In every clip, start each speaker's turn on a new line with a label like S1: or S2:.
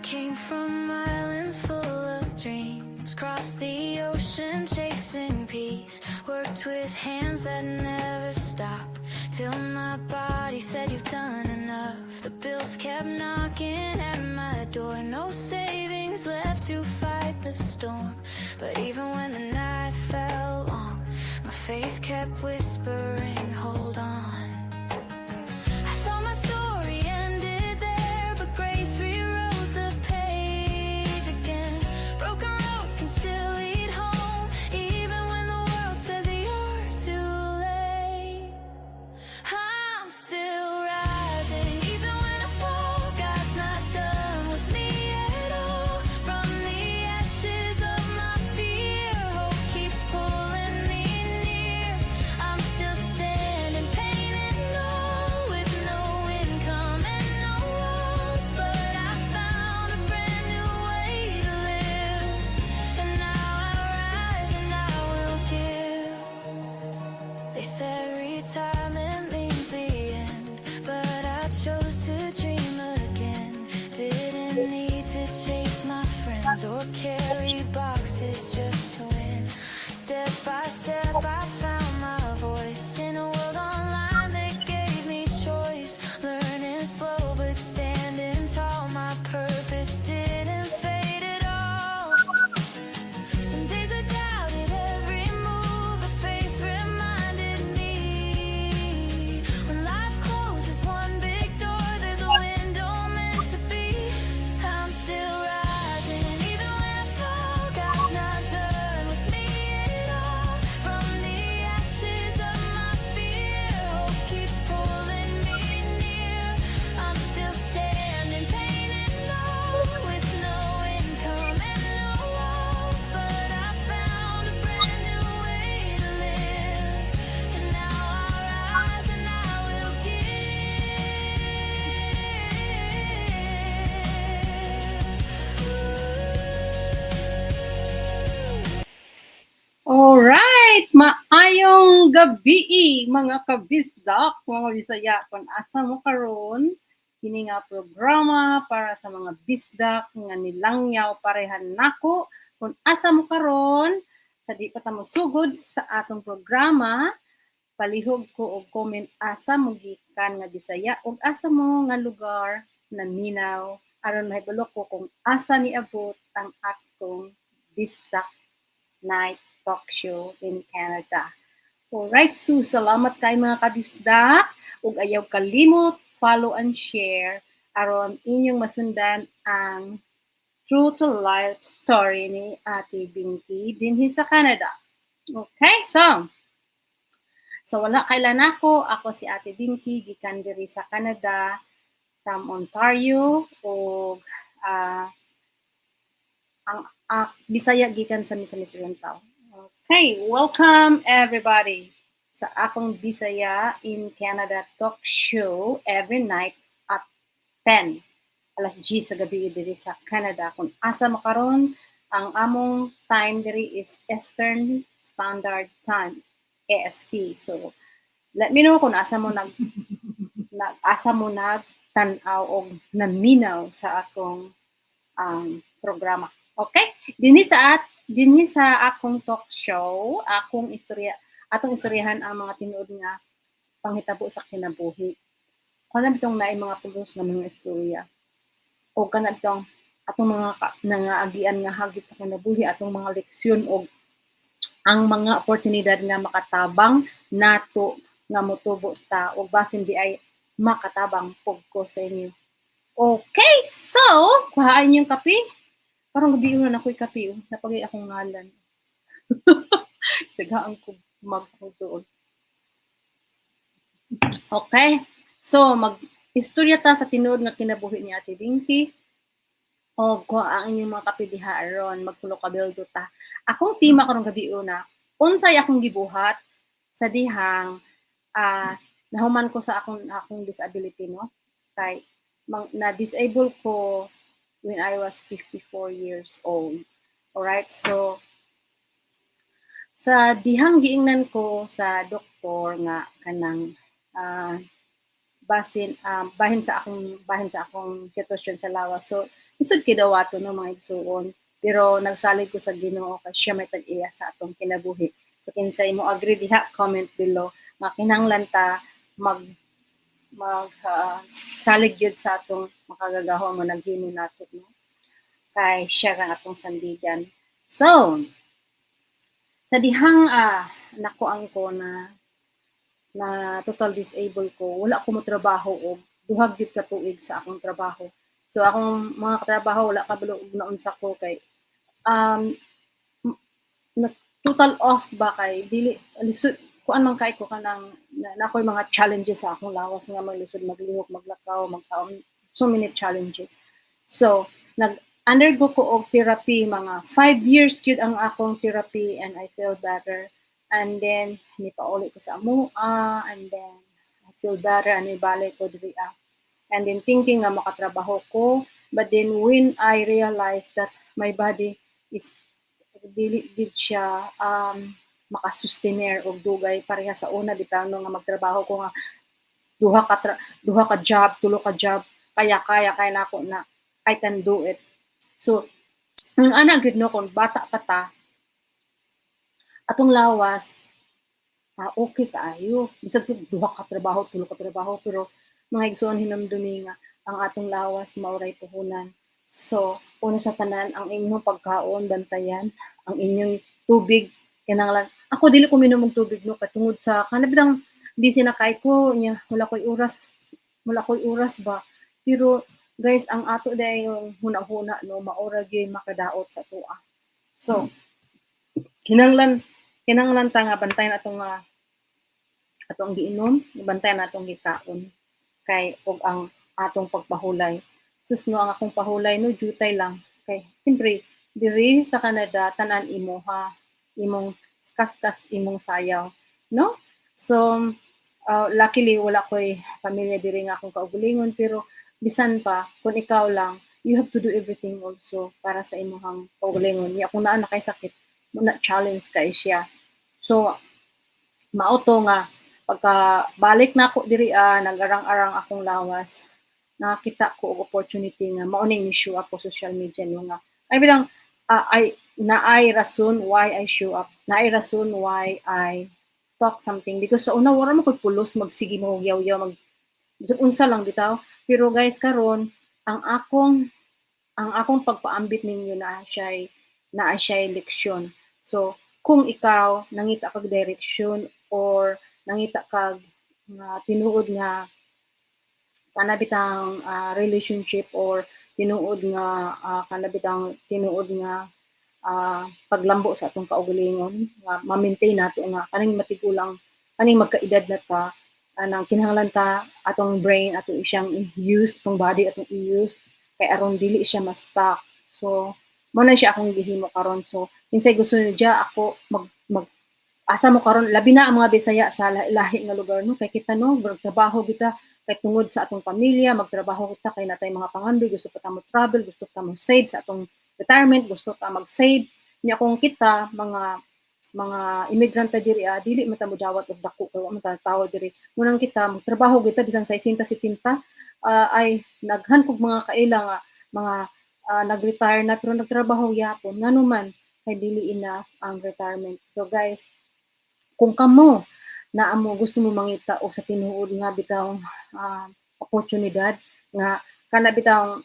S1: Came from islands full of dreams, crossed the ocean chasing peace, worked with hands that never stop, till my body said, "You've done enough." The bills kept knocking at my door, no savings left to fight the storm. But even when the night felt long, my faith kept whispering, "Hold on." I thought my story ended there, but grace rewrote the page again. Broken roads can still lead home, even when the world says you're too late. I'm still rising, even when I fall. God's not done with me at all. From the ashes of my fear, hope keeps pulling me near. I'm still standing, pain and all, with no income and no walls. But I found a brand new way to live, and now I rise and I will give. They said retirement means the end, but I chose to dream again. Didn't need to chase my friends or carry boxes just to win. Step by step, I found my voice in a world online that gave me choice. Learning slow but standing tall, my purpose didn't fade at all. Some days I doubted every move, but faith reminded me. When life closes one big door, there's a window meant to be. I'm still rising, even when I fall. God's not done with me at all. From the ashes of my fear, hope keeps pulling me near. I'm still standing, pain and all, with no income and no walls. But I found a brand new way to live, and now I rise and I will give.
S2: Alright, maayong gabi, mga kabisdak, mga Bisaya, kung asa mo karon. Kini nga programa para sa mga bisdak nga nilangyaw parehan nako. Kung asa mo karon, sa di pa ta mosugod sa atong programa, palihog ko og comment asa mo gikan nga Bisaya ug asa mo nga lugar naminaw aron mahibalo ko kung asa niabot ang atong Bisdak Night Talk Show in Canada. Alright, so salamat kay mga kabisdak ug ayaw kalimot follow and share aron inyong masundan ang true to life story ni Ate Binky dinhi sa Canada. Okay, so wala kailan ako si Ate Binky gikan diri sa Canada from Ontario ug ang Bisaya gikan sa Misamis Oriental. Okay, welcome everybody sa akong Bisaya in Canada talk show every night at 10 alas 10 sa gabi diri sa Canada. Kung asa mo karon, ang among time diri is Eastern Standard Time, EST. So let me know kung asa mo nag tan-aw og naminaw sa akong programa. Okay? Dinhi sa akong talk show, akong istorya, atong istoryahan ang mga tinuod nga panghitabo sa kinabuhi. Kana bitong naay mga pulos nga mga istorya. O kana bitong atong mga nangaagian nga hagit sa kinabuhi, atong mga leksyon og ang mga oportunidad nga makatabang nato nga motubo ta og basin diay makatabang pug ko sa inyo. Okay, so kuhaan yung kape. Parang gabi na ako'y kape. Oh. Napagay akong ngalan. Tagaan ko magsuod. Okay. So, mag istorya ta sa tinuod nga kinabuhi ni Ate Binky. O kuha ang inyong mga kape diha aron magtulo ka bildo ta. Akong tema karong gabi una, unsay akong gibuhat sa dihang nahuman ko sa akong disability, no, kay na disable ko when I was 54 years old. Alright, so sa dihang giingnan ko sa doktor nga kanang Basin bahin sa akong sitwasyon sa lawas. So lisod kay dawaton, no, mga igsuon, pero nagsalig ko sa Ginoo kay siya may tag-iya sa atong kinabuhi. So kinsay mo agree diha, comment below nga kinahanglan ta mag mag salig gyud sa atong makagagahom mo naghimo nato, no, kay siya ra atong sandigan. So sa dihang nakuang ko na na total disabled ko, wala ko mo trabaho og 2 gyud ka tuig sa akong trabaho. So akong mga katrabaho wala kabalo og naunsa ko kay na total off ba, kay dili lisod kuan man kay ko, kanang na ako'y mga challenges sa akong lawas nga maglisod maglihok, maglakaw, magkaon, so many challenges. So nag undergo ko og therapy, mga 5 years gyud ang akong therapy, and I feel better. And then nipauli ko sa amoa and then I feel better and nibalik ko diri ah. And then thinking nga makatrabaho ko, but then when I realized that my body is dili gid siya makasustener og dugay pareha sa una bitaw, no, nga magtrabaho ko nga duha ka job, tulo ka job, kaya kaya kaya nako na, I can do it. So ang ana gyud, no, kung bata pa ta, atong lawas okay kaayo bisag duha ka trabaho, tulo ka trabaho. Pero mga igsoon, hinumdumi nga ang atong lawas mao ray puhunan. So una sa tanan, ang inyong pagkaon bantayan, ang inyong tubig kinahanglan. Ako, dili ko minom og tubig, no, katungod sa kana bitang busy na kay ko nya, wala ko'y oras ba. Pero guys, ang ato dayong huna-huna, no, mao ra gyud makadaot sa atoa. So kinahanglan kinahanglan ta nga bantayan atong atong giinom, bantayan atong gikaon kay ug ang atong pagpahulay. Sus, no, ang akong pahulay, no, jutay lang kay siyempre diri sa Canada tanan imo ha, imong kaskas, imong sayaw, no. So luckily wala ko'y pamilya diri nga akong kaugalingon, pero bisan pa kung ikaw lang, you have to do everything also para sa imong kaugalingon. Nya kung naa na kay sakit mo na, challenge kay siya. So mao to nga pagka balik nako diri nag-arang-arang akong lawas, nakakita ko og opportunity nga mao ning ni-show up ko social media, no, nga ay bilang ay naay rason why I show up, naay rason why I talk something, because sa una wala mo ko'y pulos magsige mo yaw-yaw, mag bisag unsa lang bitaw. Pero guys, karon ang akong pagpaambit ninyo naa siya'y leksyon. So kung ikaw nangita kag direksyon or nangita kag nga tinuod nga kana bitang relationship or tinuod nga kana bitang tinuod nga paglambo sa atong kaugalingon nga ma-maintain nato nga kaning matigulang, kaning magkaedad na ta, anang kinahanglan ta atong brain ato siyang i-use, atong body atong i-use kay aron dili siya ma-stuck. So mao na siya akong gihimo karon. So kinsay gusto niyo ako mag mag asa mo karon, labi na ang mga Bisaya sa lahi nga lugar, no, kay kita, no, trabaho kita kay tungod sa atong pamilya, magtrabaho kita kay natay mga pangandoy, gusto pa ta mo travel, gusto ta mo save sa atong retirement, gusto ta mag-save. Nya kung kita mga imigrante diri dili man ta mo dawat og dako kay wa man ta tawo diri, munang kita magtrabaho kita bisan 60 70, ay naghan kog mga kaila nga mga nag-retire na pero nagtrabaho yapon, ngano man kay dili enough ang retirement. So guys, kung kamo naa mo gusto mo mangita og sa tinuod nga bitaw oportunidad nga kana bitawng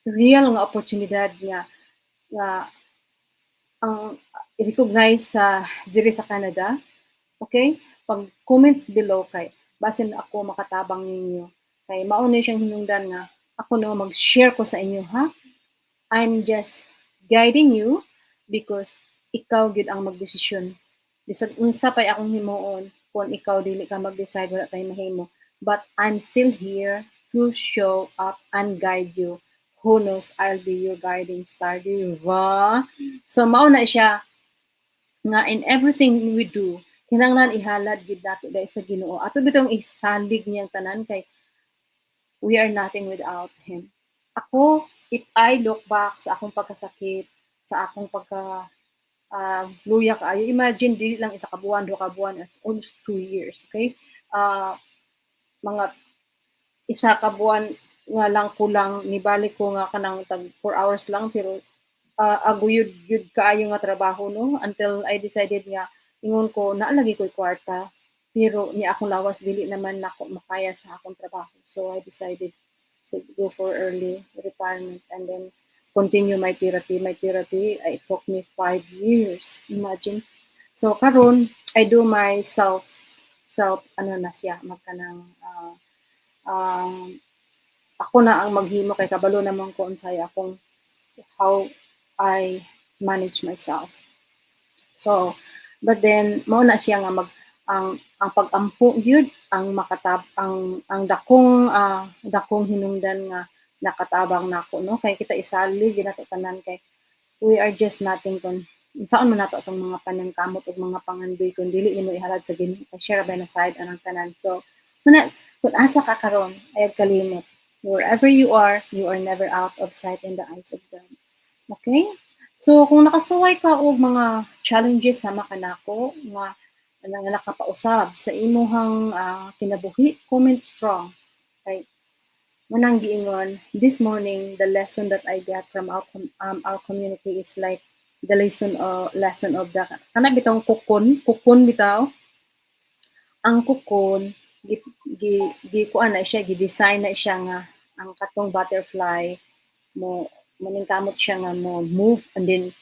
S2: real nga oportunidad nga nga ang i-recognize sa diri sa Canada, okay? Pag-comment below kay basin ako makatabang ninyo. Kay mao ni siyang hinungdan nga ako, no, mag-share ko sa inyo ha. I'm just guiding you because ikaw gyud ang magdesisyon. Bisag unsa pay akong himuon, kung ikaw dili ka mag-decide, wala tay mahimo. But I'm still here to show up and guide you. Who knows, I'll be your guiding star, di ba? So mao na siya nga in everything we do, kinahanglan ihalad gid nato dahil sa Ginoo. Ato bitong isalig niyang tanan kay we are nothing without Him. Ako, if I look back sa akong pagkasakit, sa akong pagka luya kaayo, imagine dili lang isa ka buwan, 2 ka buwan, it's almost 2 years, okay? Mga isa ka buwan nga lang kulang nibalik ko nga kanang tag 4 hours lang, pero aguyod gyud kaayo nga trabaho, no, until I decided nga ingon ko, naa lagi ko'y kwarta pero ni akong lawas dili naman nako makaya sa akong trabaho. So I decided to go for early retirement and then continue my therapy. My therapy, it took me 5 years, imagine. So karon I do my self ano na siya, magkanang ako na ang maghimo kay kabalo naman ko unsay akong, how I manage myself. So, but then mao na siya nga mag ang pag-ampo gyud ang makatab ang dakong hinungdan nga nakatabang nako, no, kay kita isalig gyud nato tanan kay we are just nothing kun unsaon man nato atong mga panangkamot ug mga pangandoy kun dili nimo ihalad sa Ginoo, kay siya ra bay nasayod anang tanan. So muna, kung asa ka karon, ayaw kalimot, wherever you are never out of sight in the eyes of God. Okay, so kung nakasuway ka og mga challenges sama kanako nga nakapausab sa imuhang kinabuhi, comment "strong." Kay manang giingon this morning, the lesson that I get from our community is like the lesson of the kana bitawng cocoon, cocoon bitaw. Ang cocoon, gi kuan na siya, gi-design na siya nga ang katong butterfly mo maningkamot siya nga mo move and then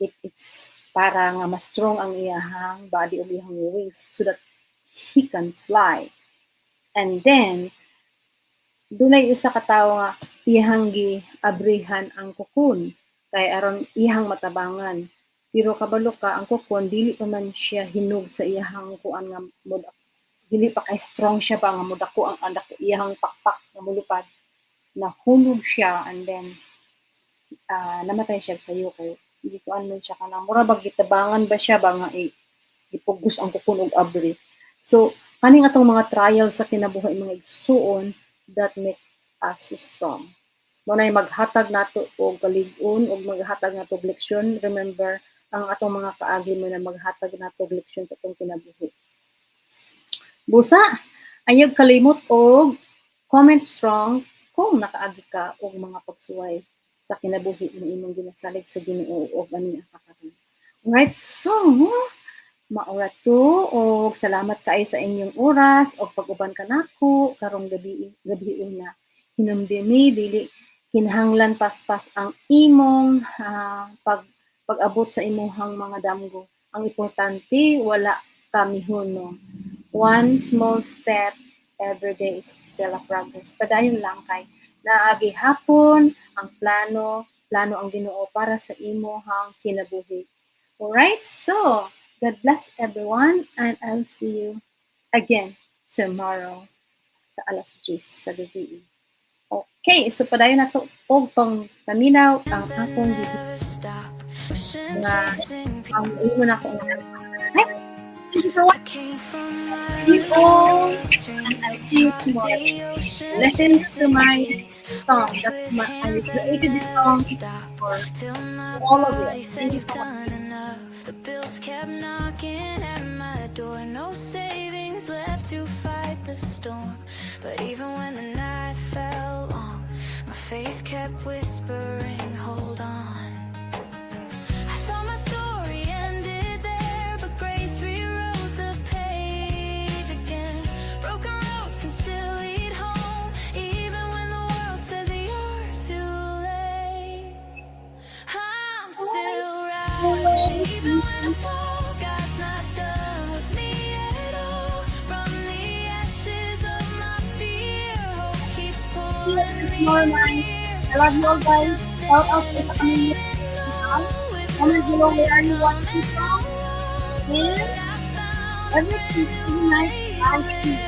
S2: it's para nga mas strong ang iyahang body ug iyahang wings so that he can fly. And then dunay usa ka tawo nga iyahang gi-abrihan ang cocoon kay aron iyahang matabangan. Pero kabalo ka, ang cocoon dili pa man siya hinog sa iyahang kuan nga mo, dili pa kay strong siya ba nga modako ang dako iyahang pakpak nga molupad. Nahulog siya and then namatay siya sayo kay gikuan man siya, kanang mura bag gitabangan ba siya ba nga gipugos ang cocoon og abri. So kaning atong mga trial sa kinabuhi, mga igsuon, that make us strong. Mao nay maghatag nato og kalig-on ug maghatag nato og leksyon. Remember, ang atong mga kaagi mo na maghatag nato og leksyon sa atong kinabuhi. Busa, ayaw kalimot og comment "strong" kung nakaagi ka og mga pagsuway sa kinabuhi nga imong ginasalig sa Ginoo og ani ang kakaron. Alright, so mao ra to og salamat kaayo sa inyong oras og pag-uban kanako karong gabi gabi una. Hinumdumi, dili kinahanglan paspas ang imong pag pag-abot sa imuhang mga damgo. Ang importante, wala ka mihunong. One small step every day is still a progress. Padayon lang kay naa gihapon ang plano, plano ang Ginoo para sa imuhang kinabuhi. Alright, so God bless everyone and I'll see you again tomorrow sa alas 10 sa gabi. Okay, so padayon na to og pang paminaw ang akong nga ang imo na ko. Ay, thank you for watching you all and I'll see you tomorrow. Listen to my song. I created this song for all of you. Thank you so much.
S1: The bills kept knocking at my door. No savings left to fight the storm. But even when the night fell long, my faith kept whispering, "Hold on." I thought my story ended there, but grace rewrote the page again. Broken roads can still lead home, even when the world says you're too late. I'm still rising, even when I fall. God's not done with me at all. From the ashes of my fear, hope keeps pulling me
S2: Tomorrow night.
S1: Near.
S2: I love you all, guys. Shout out sa community. Comment below where are you watching from. And every Tuesday night, I see.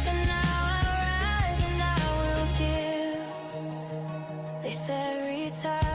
S1: And now I rise and I will give. They said retire.